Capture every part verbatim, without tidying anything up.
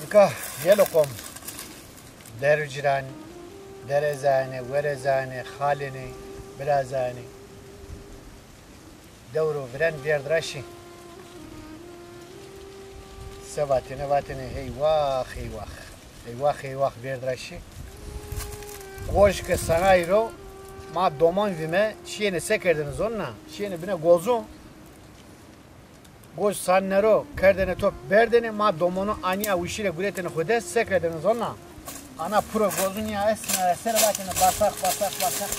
Nika gelo qom, der û ciran, derezayene, werezayene, xalêne, birazayene, dewro virên vêrd ra şî. Se vatêne, vatêne heywax, heywax. Heywax, heywax vêrd ra şî. Goj ke sanayî ro, ma domon vîme, şîyêne se kerdêne zonna, şîyêne bine gozu. Goj sanne ro, kerdêne top berdêne, ma domonu anîya wişîre guretêne xo de, se kerdêne zonna. Ana puro gozu nîya estêne ra ser, vatêne basaq, basaq, basaq.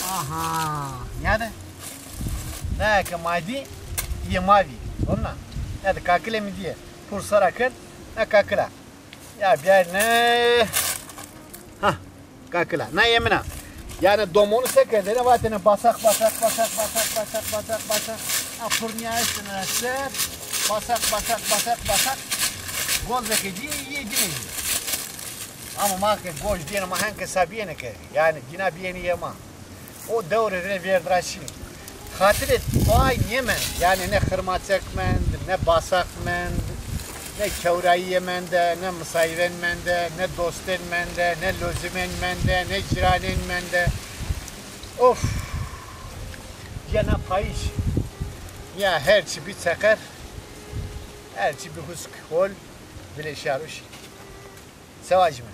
Aha, nîyade? Naya ke ma dî, yê ma vî, zonna. Nîyade, kakilê mi dîye. Pur sara kerd, na kakil a. Ya biyayne. Ha, kakil a. Na yê min a. Yanî domonu se kerdêne, vatêne basaq, basaq, basaq. A purnîya estêne ser, basaq, basaq, basaq, basaq. Gozeke dîye, yê dîne. Ama ma ke goj dîyêne, ma henke sa bîyêne ke. Yanî dîna bîyêne yê ma. O dewrê vînê vêrd ra şî. Xatirê toay nêmend, yanî ne xirmaçek mend, ne basaq mend, ne kewrayîye mende, ne misayîven mende, ne dostên mende, ne lozimên mende, ne ciranên mende. Of! Cena payîş. Ya her çi bî çeqer, her çi bî husk, hol, vilê şaro şî. Se vajîme?